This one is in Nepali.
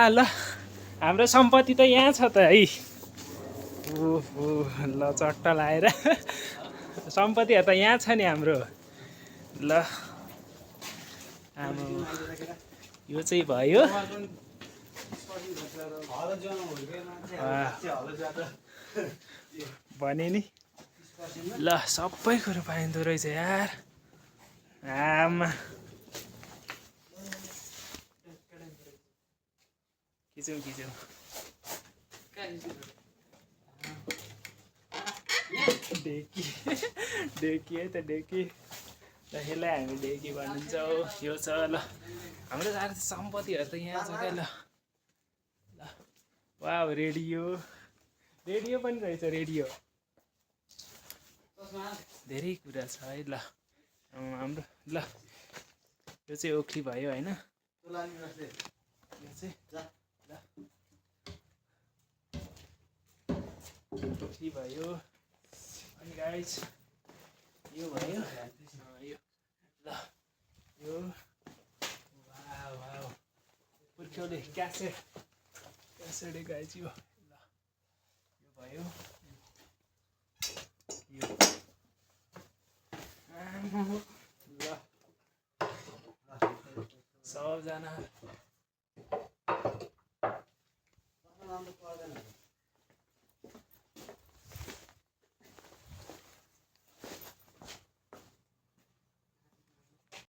ल हाम्रो सम्पत्ति त यहाँ छ त है। ओहो ल चट्ट लाएर सम्पत्तिहरू त यहाँ छ नि हाम्रो। ल आमा यो चाहिँ भयो। भने नि ल सबै कुरो पाइँदो रहेछ यार। आमा खिचौँ ढेकी ढेकी है त ढेकी। ल यसलाई हामी ढेकी भनिन्छौँ। यो छ ल हाम्रो सम्पत्तिहरू त यहाँ छ क्या। ल वाह रेडियो पनि रहेछ। रेडियो धेरै कुरा छ है। ल हाम्रो ल यो चाहिँ ओखली भयो होइन। यो चाहिँ ल ओखली भयो। अनि गाइस यो भयो यो ल यो वाह पुर्ख्यौले क्यासेट गाइस यो ल यो भयो। यो ल सबजना